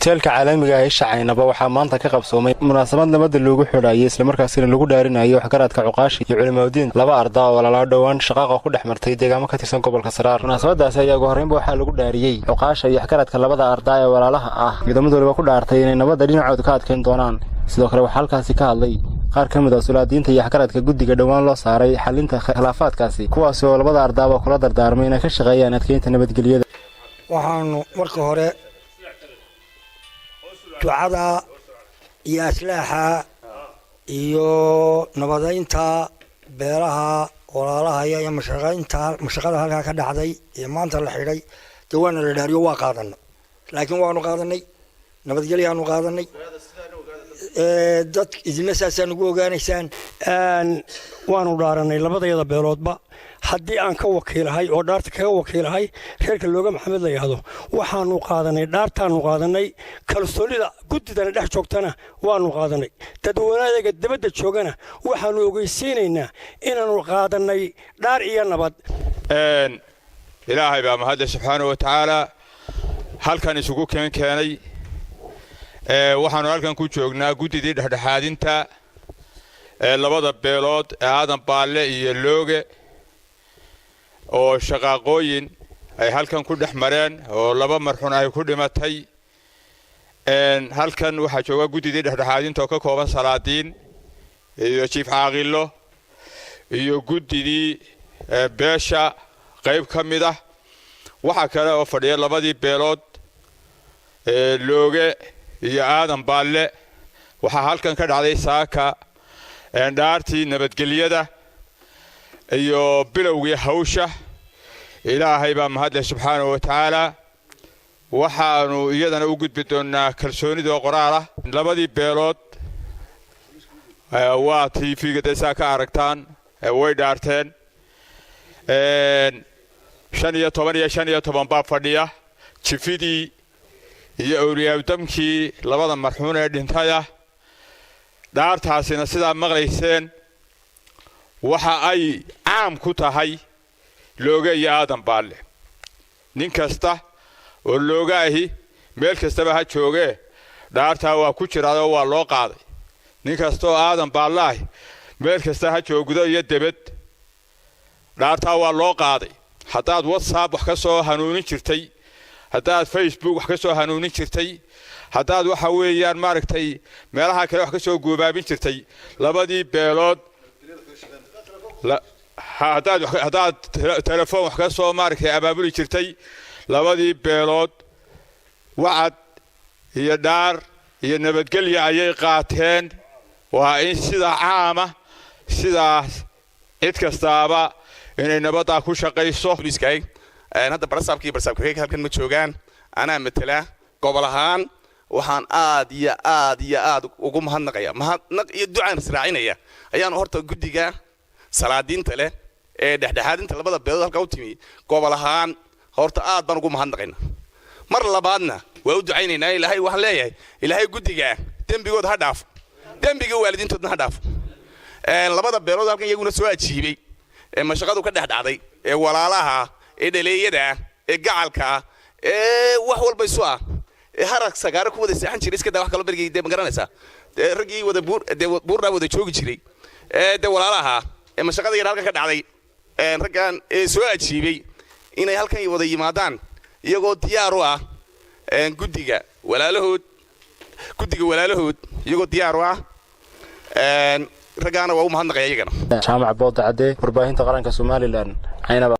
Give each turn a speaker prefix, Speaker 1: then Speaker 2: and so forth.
Speaker 1: Hoteelka caalamiga ah ee Shacaynaba waxaa maanta ka qabsoomay munaasabad nabadda loogu xidhaayay, islamarkaasina lagu dhaarinayo waxgaradka, cuqaasha iyo culimaudiin laba ardaa oo walaalaa dhowaan shaqaaqa ku dhex martay deegaamo ka tirsan gobolka Saraar. Munaasabadaasi ayaa ugu horreynba waxaa lagu dhaariyey cuqaasha iyo waxgaradka labada ardaa ee walaalaha ah, midamad waliba ku dhaartay inay nabadda dhinacooda ka adkayn doonaan. Sidoo kale waxaa halkaasi ka hadlay qaar ka mid a sulaadiinta iyo waxgaradka guddiga dhowaan loo saaray xalinta khilaafaadkaasi, kuwaasi oo labada ardaaba kula dardaarmay inay ka shaqeeyaan adkeynta nabadgelyada.
Speaker 2: Waxaanu marka hore ducada iyo aslaaxa iyo nabadaynta beelaha walaalahaya iyo mashaqaynta mashaqada halkaa ka dhacday ee maanta la xidhay, dee waana la dhaariyo, waa qaadanay, laakiin waanu qaadanay, nabadgelyaanu qaadanay. Dad idina saasaa nagu ogaanaysaan.
Speaker 3: Waanu dhaaranay labadayada beeloodba. Haddii aan ka wakiilahay oo dhaarta kaga wakiilahay reerka Looga Maxamed la yidhaahdo, waxaanu qaadanay dhaartaanu qaadanay. Kalsoonida guddidana dhex joogtana waanu qaadanay. Dadweynayaga dibadda joogana waxaanu ogeysiinaynaa inaanu qaadanay dhaar iyo nabad.
Speaker 4: Ilaahay baa mahadle subxaana wa tacaala halkan isugu keenay. Waxaannu halkan ku joognaa guddidii dhexdhexaadinta ee labada beelood ee Aadan Baalle iyo Looge, oo shaqaaqooyin ay halkan ku dhex mareen oo laba marxun ay ku dhimatay. Halkan waxaa jooga guddidii dhexdhexaadinta oo ka kooban salaadiin iyo jiif caaqilo iyo guddidii beesha qayb ka mid ah. Waxaa kale oo fadhiya labadii beelood, Looge iyo Aadan Baalle. Waxaa halkan ka dhacday saaka dhaartii nabadgelyada iyo bilowgii hawsha. Ilaahay baa mahadleh subxaanahu wa tacaala. Waxaannu iyadana u gudbi doonnaa kalsoonidoo qoraal ah labadii beelood. Waa TV-ga dee saa ka aragtaan, way dhaarteen. 15 iyo 15 baa fadhiya, jifidii iyo awliyaawdamkii labada marxuun ee dhintaya. Dhaartaasina sidaa maqlayseen waxa ay caam ku tahay Looge iyo Aadan Baalle. Nin kasta oo Looga ahi meel kastaba ha joogee, dhaartaa waa ku jiraadoo waa loo qaaday. Nin kasta oo Aadan Baalle ahi meel kasta ha joogdo iyo debed, dhaartaa waa loo qaaday. Haddaad WhatsApp wax ka soo hanuunin jirtay, haddaad Facebook wax ka soo hanuunin jirtay, haddaad waxa weeyaan maaragtay meelaha kale wax ka soo goobaabin jirtay, labadii beelood haddaad telefoon wax ka soo maaragtay abaabuli jirtay, labadii beelood wacad iyo dhaar iyo nabadgelya ayay qaateen. Waa in sida caama sidaas cid kastaaba inay nabaddaa ku shaqayso.
Speaker 5: Hadda barasaabka iyo barasaab ku-xigeenka halkan ma joogaan, anaa matala gobol ahaan. Waxaan aad iyo aad iyo aad ugu mahadnaqaya, mahadnaq iyo ducaan israacinaya ayaanu horta guddiga salaadiinta leh ee dhexdhexaadinta labada beelood halka u timi. Gobol ahaan horta aad baan ugu mahadnaqayna. Mar labaadna waa u ducaynaynaa. Ilaahay waxaan leeyahay, Ilaahay guddiga dembigooda ha dhaafo, dembiga waalidiintoodna ha dhaafo. Labada beelood halkan iyaguna soo ajiibay ee mashaqadu ka dhex dhacday, ee walaalaha, ee dhaleeyada, ee gacalka, ee wax walba isu ah, ee harag sagaaro ku wada seexan jiray, iska daa wax kaloo berigii, dee ma garanaysaa, dee raggii wada buur, dee buurnaa wada joogi jiray, ee dee walaalaha, ee mashaqada yar halkan ka dhacday, raggan ee soo ajiibay inay halkan wada yimaadaan iyagoo diyaar u ah guddiga walaalahood, guddiga walaalahood iyagoo diyaar u ah, raggaana waa u mahadnaqaya iyagana.
Speaker 1: Jaamac Booda Cadde, warbaahinta qaranka Somaliland, Caynaba.